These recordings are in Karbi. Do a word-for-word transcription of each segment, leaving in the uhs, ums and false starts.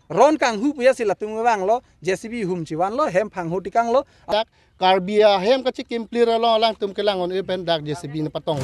Ron kanghu puya si latum vanglo, J C B hum chivanlo, hem phangho tikanglo. Dak Karbi ahem kachikim plir along alangtum kelang un-e pen dak J C B ne patong.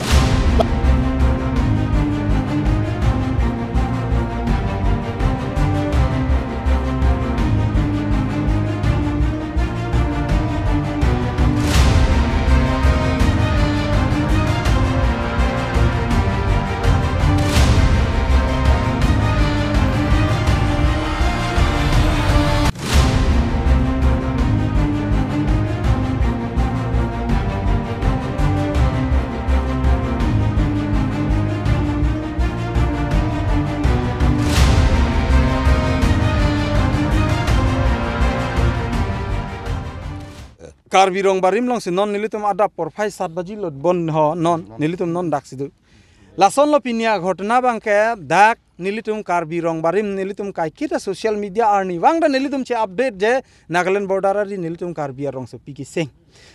Karbi Rongbarim alongsi non nelitum adap porphai sat baji lo bon ho non nelitum non daksi do. Lasonlo pini aghotona abangke dak nelitum Karbi Rongbarim nelitum kaiketa social media arni vangta nelitum che-update je Nagaland border ari nelitum Karbi arongsopi keseng.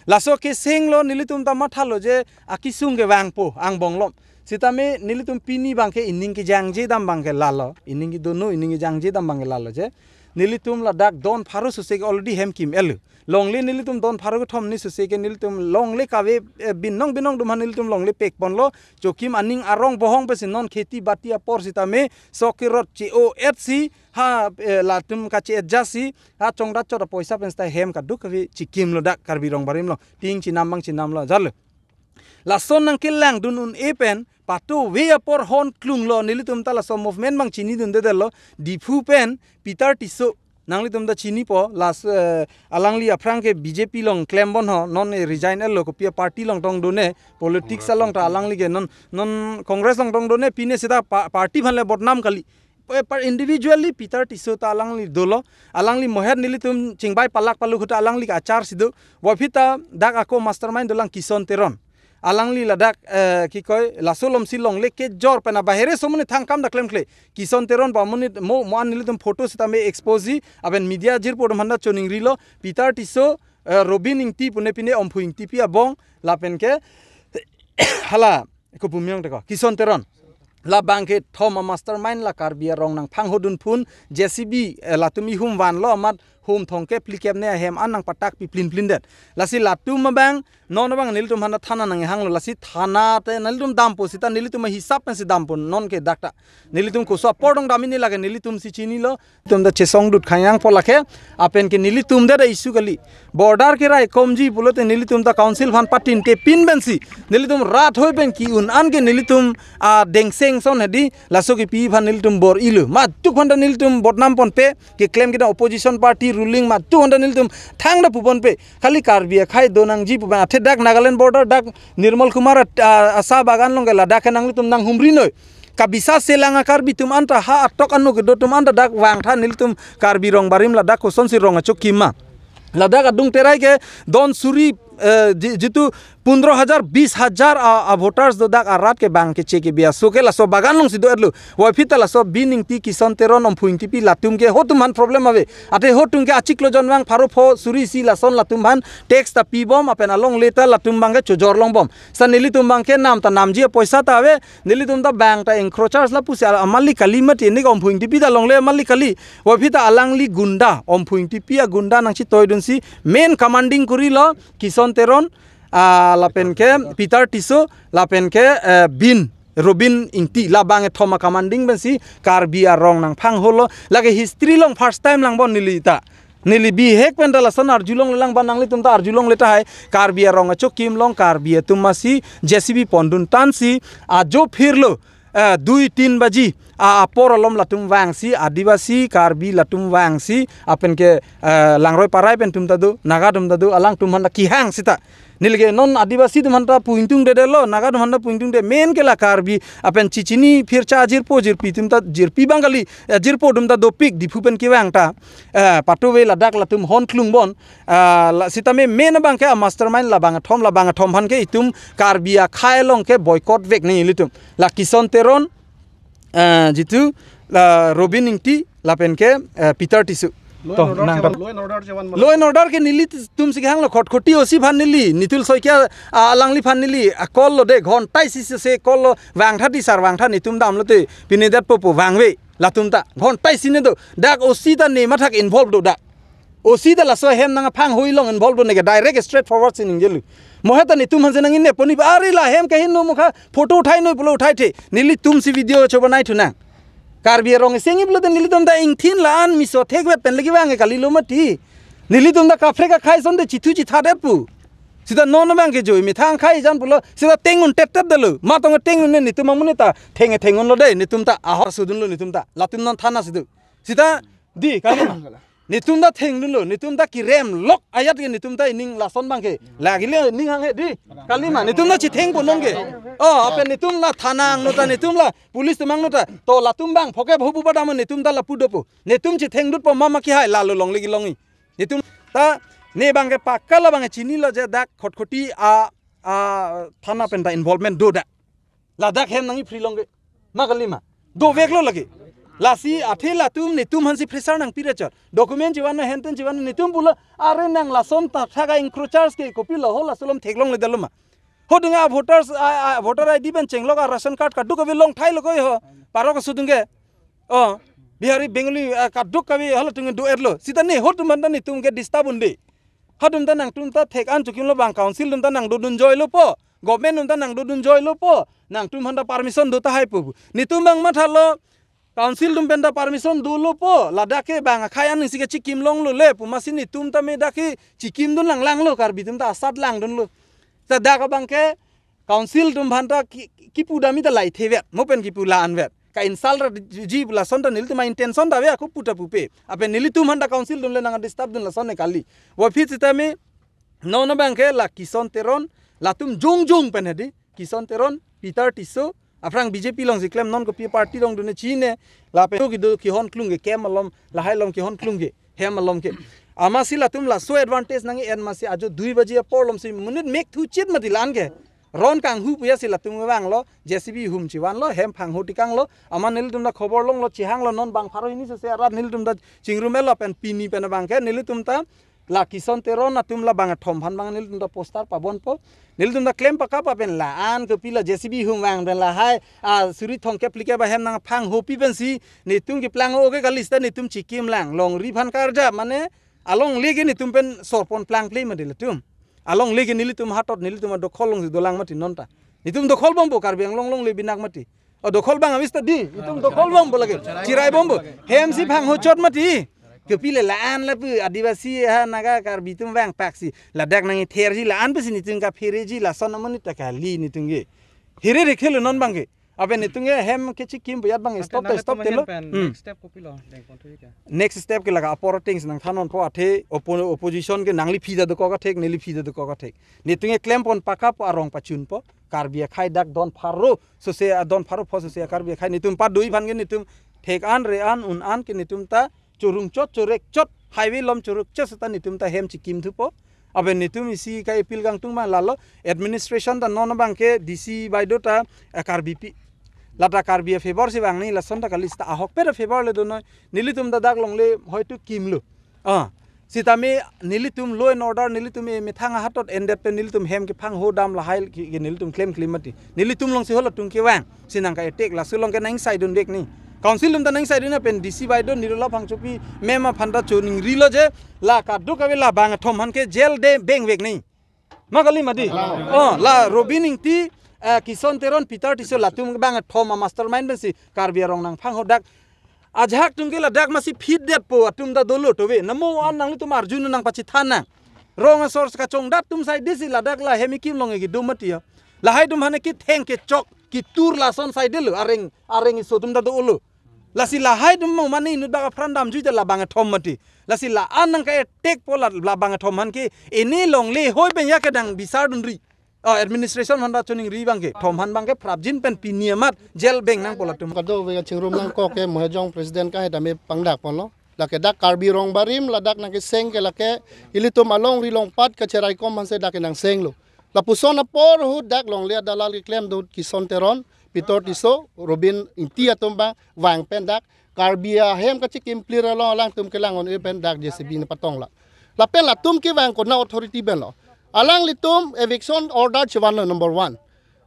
Laso kesenglo nelitum ta mathalo je akesung kevangpo angbong lom. Sitame nelitum pini abangke ining kejangje dam abangke lalo. Ining kedono ining kejangje dam abangke lalo je. Nelitum ladak don pharo sose ke already hem kim-etlo. Longle nelitum don pharo kethom ni sose ke nelitum longle kave, eh, binong binong atum aphan nelitum longle pekponlo. Chokim aning arong bohong pensi non kheti bati apor sitame sok kerot che-o-et si ha, eh, latum kache-et ja si ha chongdat chot apoisa pen sita hem kadokave chikimlo dak Karbi Rongbarim along. Ting chinam abang chinamlo jalo. Lason nangkelangdun un-e pen patuve apor hon klunglo nelitum ta laso movement abang chinidundedetlo Diphu pen Peter Tisso nanglitum ta chinipo las, eh, alangli aphrang ke B J P along klembon ho non, eh, resign-etlo kopi a party along tongdone politics along ta alangli ke non non Congress along tongdone pine sita pa-, party aphanle bodnam kali. Eh, par individually Peter Tisso ta alangli dolo, alangli mohet nelitum chingbai palak paluk ahut ta alangli ke achar si do, waphi ta dak ako mastermind dolang Kison Teron. Alangli ladak, eh, kikoi, laso alomsi longle kejor pen abahere somoni thangkam dak klemkle. Kison Teron ba moni mo, mo an nelitum photo sitame expose si, aben media jirpo atum aphanta choningrilo, Peter Tisso, eh, Robin Ingti pune pine Omphu Ingtipi abong, lapen ke, hala, Kopumyong teko, Kison Teron. Labang kethom a mastermind la Karbi arong nangphanghodun phun, J C B, eh, latum ihum vanlo amat hum thomkep phlikep ne ahem an nangpatak pi plin plin det. Lasi latum abang, non abang nelitum aphanta thana nanghanglo, lasi thana te nelitum dampo sita nelitum ahisap pensi dampo non ke dak ta. Nelitum koso apor dong dam ini lake nelitum si chinilo. Nelitum ta chesongdut khang yang po lake, apen ke nelitum ta da issue kali. Border ke raikomji pulote nelitum ta council aphan patinte pin pensi nelitum rat hoi pen ki-un an ke nelitum, ah, dengseng ason hedi, laso kipi aphan nelitum bor-ilo. Matuk aphanta nelitum bodnam ponpe, keklem kedam opposition party ruling matuk aphanta nelitum thangta puponpe. Khali Karbi akhei donangji pu pen athe dak Nagaland border dak Nirmal Kumar at-, ah, asa bagan along ke ladak ke nanglitum nanghumri noi. Kabisa selang a Karbi atum anta ha atok anu kedo atum anta dak vangtha nelitum Karbi Rongbarim ladak kosonsi rong achokim ma. Ladak adung terai ke don suri, eh, ji-, jitu pundro hajar, bis hajar a, a voters do dak arat ke bang ke che ke biaso ke laso bagan alongsi do-etlo. Waphi ta laso Bin Ingti, Kison Teron, Omphu Ingtipi latum ke hotum aphan problem ave. Athe hotum ke achiklo jon vang pharo pho suri isi lason latum aphan tax ta pibom apen alongle ta latum abang ke chojor longbom. Sa nelitum abang ke nam ta namji apoisa ta ave, nelitum ta bang ta encroachers lapusi al-, amalik kali mati, ini ke Omphu Ingtipi ta longle amalik kali. Waphi ta alangli gunda, Omphu Ingtipi agunda nangchitoidunsi main commanding kurilo Kison Teron, ah, lapen ke Peter Tisso, lapen ke, eh, Bin, Robin Ingti, labang kethom a commanding pensi Karbi arong nangphangholo, lake history along first time langbom neli ta. Neli bihek pen ta lason arjulonglelang ba nanglitum ta arjulongle tahai. Karbi arong achokim along Karbi atum masi J C B pondun tansi ajo phirlo, eh, dui tin baji a apor alom latum vangsi Adivasi Karbi latum vangsi apen ke, eh, Langroi Parai pen atum ta do, Naga atum ta do, alangtum aphanta kehang sita. Neli ke non Adivasi atum aphanta pu ingtungdedetlo, Naga atum aphanta pu ingtungde, main ke la Karbi apen chichini phircha jirpo jirpi atum ta jirpi abang kali, eh, jirpo atum ta dopik Diphu pen kevang ta. Eh, patuve ladak latum hon klungbom. Ah, la sitame main abang ke a mastermind labang kethom, labang kethom aphan ke itum Karbi akhei along ke boycott vek nelitum. La Kison Teron, eh, jitu la Robin Ingti lapen ke, eh, Peter Tisso. Law To, and order nang chevan, to. Law and order chevan. Law and order ke nelitum si kehanglo, Khatkhati O C aphan neli, Nitul Saikia, ah, alangliphan neli, ah, call lo de, ghonta isi se call lo, vangtha di sir, vangtha netum damlote, pine detpo pu vangve, latum ta, ghonta isi ne do, dak O C ta ne mathak involved do dak. O C ta laso ahem nangphangho along involved do neke, direct straight forward si ningjelo. Mo he ta netum aphan si nangneponji, are la ahem kahin no mukha, photo uthai noi pulo uthaithe, nelitum si video chobanai thunang. Karbi arong isi ngi pulote nelitum ta ingthin la-an miso thekvet pen lagi vang kalilo mati. Nelitum ta kaprek akhai asonte chithu chithadet pu. Sita non abang ke joi methang khai jan pulo. Sita tengun tet tet detlo. Matong tengun ne netum amonit ta theng thengun lo de. Netum ta ahor sudunlo netum ta. Latum non thana situ. Sita di kali. Netum ta thengdunlo, netum ta kirem lok ayat ke netum ta ining lason abang ke. Lagi le ning hang he di. Kalima, netum ta chithengpo non ke. Oh, apen netum la thana angno ta, netum la police atum angno ta. To latum abang, phoke bhobu badam netum ta lapu dopo. Netum chithengdutpo mama kihai lalo longle kelongji. Netum ta ne abang ke pakka la abang chinilo je dak Khatkhati a, a thana pen ta involvement do dak. Ladak hem nangji pri long ke. Ma kalima. Doveklo lake. Lasi athe latum netum aphan si pressure nangpi rechot. Document chevan, henten chevan netum pulo, are nang lason ta thak a-encroachers ke kopilo ho laso alam theklongledetlo ma. Hodung a voters, a, a, voter I D pen chenglok a ration card kaduk kave longthailo koi ho. Parok asudung ke. Oh, Bihari, Bengali, ah, kaduk kave halatung do-etlo. Sita ne hotum aphan ta netum ke disturb un-e. Hatum ta nangtum ta thek-an chikimlo abang council atum ta nangdodun joilopo. Government atum ta nangdodun joilopo. Nangtum aphan ta permission do tahai pu. Netum abang mathalo council atum pen ta permission dolopo. Ladak ke abang akhai an isi ke chikim longlo le pu. Masi netum ta me dak ke chikimdun langlanglo, Karbi atum ta asat langdunlo. Ta dak abang ke council atum aphan ta ki, kipu dam ta lai thevet, mo pen kipu la-anvet. Ka-insult ra ji pu lason ta nelitum a-intention ta ave ako pu ta pupe. Apen nelitum aphan ta council atum le nang disturb dun lason ne kali. Wa phit sitame non abang ke la Kison Teron, latum jongjong pen hedi. Kison Teron, Peter Tisso, aphrang B J P alongsi klem non kopi party along dun-e chine, lapen kido kihon klung ke camp along, lahai along kihon klung ke, hem along ke. Amatsi latum laso advantage nang-en masi ajo dui baji apor along si monit mek thuchit mati la-an ke. Ron kanghu puya si latum vanglo, J C B hum chevanlo, hem phangho tekanglo, amat nelitum ta khobor longlo, chehanglo non bang pharo hini sese arat nelitum ta chingrumelo pen pini pen abang ke, nelitum ta la Kison Teron atum la bang athom aphan abang nelitum ta poster pabonpo. Nelitum ta klem pakap pen la-an kopilo J C B hum vang pen lahai, a, suri thomkep phlikep ahem nangphanghopi pensi, netum keplang o ke kali sita netum chikim lang, longri aphan karja, mane, alongle ke netum pen sorpon plangple mati latum. Alongle ke nelitum hatot nelitum adokhol alongsi dolang mati non ta. Netum dokhol bompo Karbi Anglong longle binak mati. O dokhol abang avis ta di, netum dokhol bompo lake. Chirai bompo. Hem si phanghochot mati. Kopilo la-an lapu Adivasi ha Naga Karbi atum vangpaksi. Ladak nangtherji la-an pusi netum kaphereji lason amonit ta kali netum ke. Here rekhelo non abang ke. Apen netum ke hem ke chikim buyat abang stop ta stop telo. Hmm. Next step kopilo? Dengpon thu ke. Next step ke lake apor things nangthan nonpo athe oppo-, opposition ke nangli phi ta dokok athek, neli phi ta dokok athek. Netum ke klempon pakap arong pachunpo. Karbi akhai dak don pharo sose a don pharo pho sose a Karbi akhai netum padoi aphan ke netum thek-an re-an un-an ke netum ta chorungchot chorekchot highway along chorukchot seta netum ta hem chikim thupo. Aben netum isi ka appeal kangtung ma lalo administration ta non abang ke D C baideo ta, eh, Karbipi. Lata Karbi a-favor si vangni lason ta kali seta ahokpet a-favor le donoi. Nelitum ta dak longle hoitu kimlo. Ah, sitame nelitum law and order nelitum emethang ahatot endet pen nelitum hem kephangho dam lahai ke, ke nelitum klemkle mati. Nelitum alongsi halatum kevang. Si nangka-attack laso along ke nangsaidunvek ni. Council atum ta nangsaidun pen D C baideo Nirola Phangchopi mema aphan ta choningrilo je la kadokave la bang athom aphan ke jail de bengvek ni. Ma kali mati. Oh, la Robin Ingti, eh, Kison Teron, Peter Tisso latum bang athom a-mastermind pensi Karbi arong nangphangho dak. Ajahak atum ke ladak masi phitdetpo atum ta dolo tove. Namo an nanglitum arjun nangpachethannang. Rong asor kachongdat atum saidesi ladak la hem ekim along kedo mati ya. Lahai atum aphan ketheng kechok ketur lason saidelo areng areng iso atum ta dolo. Lasi lahai atum mo mane inut bak apran damjui ta la bang athom mati. Lasi la-an nangka-attackpo la, la bang athom aphan ke ini longle hoi pen ya kedang bisar dunri. Oh, administration aphan ta choningri abang ke. Athom aphan abang ke prapjin pen pini amat jail beng nangpo latum. Kadokave kachingrum nangkok ke Mohejong president ka hetame pangdakponlo. Lake dak Karbi rong barim ladak nangkeseng ke lake ilitum alongri longpat kacheraikom aphansi dak kenangsenglo. Lapuson apor ahut dak longle adalal keklem do Kison Teron, Peter Tisso, Robin Ingti atum abang vang pen dak Karbi ahem kachekimphlir along alangtum kelang-un-e pen dak J C B nangpatong la. Lapen latum kevang konat authority pen lo. Alanglitum eviction order chevan lo number one.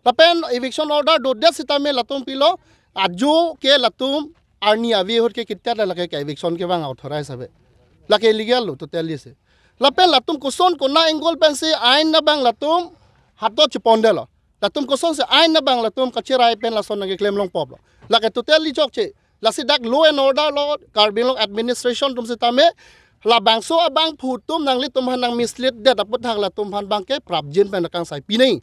Lapen eviction order dodet sitame latum pilo, ajo ke latum arni ave ahut ke kitia lake ke eviction kevang authorize ave. Lake illegal lo totally se. Lapen latum koson konat angle pensi ain nangvang latum hato chepondetlo. Latum kosonsi ain nangvang latum kacherai pen lason nangkeklem longpoplo. Lake totally chokche. Lasi dak law and order lo, Karbi Anglong administration atum sitame, labangso abangphu atum nanglitum aphan nang mislead det aphuthak latum aphan abangke prapjin pen nangkangsai pinoi.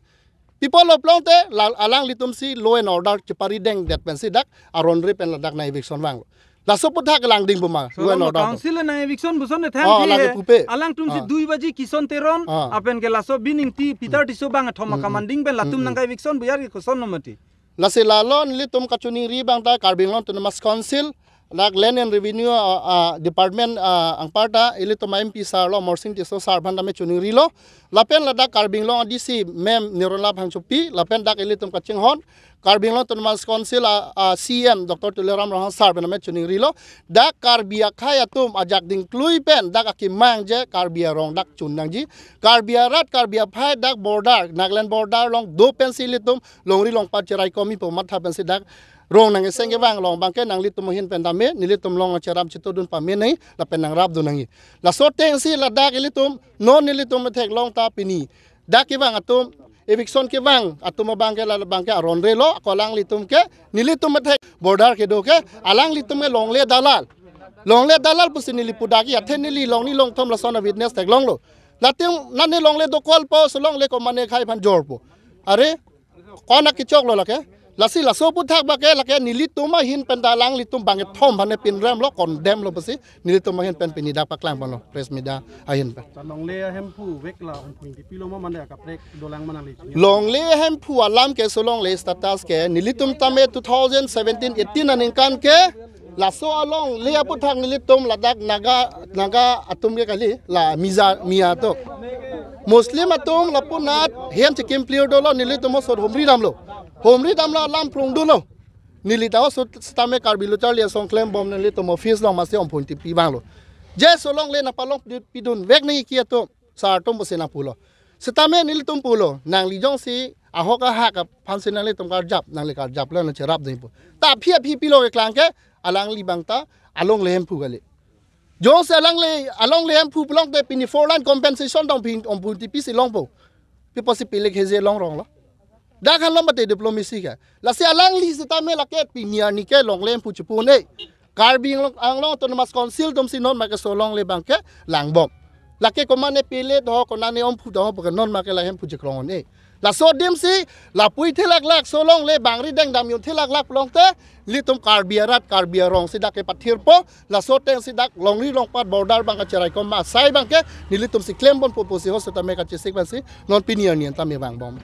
People of long te, la-, alanglitumsi law and order cheparideng det pensi dak aron re pen ladak nang eviction vanglo. Laso aphuthak langding buma, law and order atum. Council nang eviction buson ne than Oh, thi lake he. Pupe. Alangtumsi Ah. dui baji Kison Teron, Ah. lapen ke laso Bini Ingti, Peter Tisso abang athom Mm, mm. akamanding pen latum Mm, mm. nangka eviction buyar ke koson no mati. Lasi lalo nelitum kachiningri abang ta Karbi Anglong Autonomous Council, dak Land and Revenue, ah, ah, Department, ah, anparta, ilitum M P sir lo, Amarsing Tisso sir aphan tame chiningrilo. Lapen ladak Karbi Anglong D C ma'am Nirmala Phangchopi, lapen dak ilitum kachinghon Karbi Anglong Autonomous Council, ah, ah, C M Doctor Tuliram Ronghang sir aphan tame chiningrilo. Dak Karbi akhei atum ajak dingklui pen, dak akemang je Karbi arong dak chun nangji. Karbi arat, Karbi aphai dak border, Nagaland border along do pensi ilitum longri longpat cherai komi pu matha pensi dak rong nang eseng kevang along abangke nanglitum ahin pen tame, nelitum along cherap chetudun pame nangji, lapen nangrapdun nangji. Laso atengsi ladak ilitum, non nelitum theklong ta pini dak kevang atum, eviction kevang atum abangke la abangke aron re lo, ako alanglitum ke, nelitum thek border kedo ke, alanglitum ke longle dalal. Longle dalal pusi neli pudaki, athe neli longni longthom lason a-witness theklonglo. Latum nani longle dokol po, so longle komane khai aphan jor po. Are, kona kechoklo lake. Lasi laso aphuthak abangke lake nelitum ahin pen ta alanglitum bangkethom aphan pinrem lo, condemn lo pusi nelitum ahin pen pini dak paklang ponlo, press media ahin pen. Ta longle ahemphu vek la Omphu Ingtipi lo ma mane akaprek dolang ma nangli chini? Longle ahemphu alam ke, so longle status ke nelitum tame two thousand seventeen eighteen aningkan ke laso alongle aphuthak nelitum ladak Naga, Naga atum ke kali, la Miza, Miya atum. Muslim atum lapu anat hem chekimphlir dolo, nelitum osot humri damlo. Humri damlo alam phrung dolo. Neli ta osot sitame Karbi Lo Charli Asong klembom nelitum office along masi Omphu Ingtipi vanglo. Je so longle nangpalong pi-, pidun vek nangji ke atum, sar atum pusi nangpulo. Sitame nelitum pulo, nangli jongsi ahok ahak aphansi nanglitum karjap, nangli karjap le nang cherapdun pu. Ta aphi aphi pilo keklang ke, alangli abang ta alongle ahemphu kali. Jongsi alongle, alongle ahemphu pulote pini four line compensation dong pin Omphu Ingtipi si longpo. Pi pusi pilik heje longrong lo. Dak han lo mate diplomacy ke. Lasi alangli sitame lake pini arni ke longle ahemphu chipu un-e. Karbi Anglong, Anglong Autonomous Council atumsi non make so longle abangke langbom. Lake komane pele do, konane omphu do, puke non make la ahemphu chikrong un-e. Laso adimsi, lapu-i thelaklak, so longle bangri dengdam un thelaklak pulote, nelitum Karbi arat, Karbi arong si dak kepathirpo, laso atengsi dak longri longpat border abang kacherai kom asai abangke, nelitumsi klem ponpo pusi ho sitame kachesik pensi, non pini arni an tame vangbom.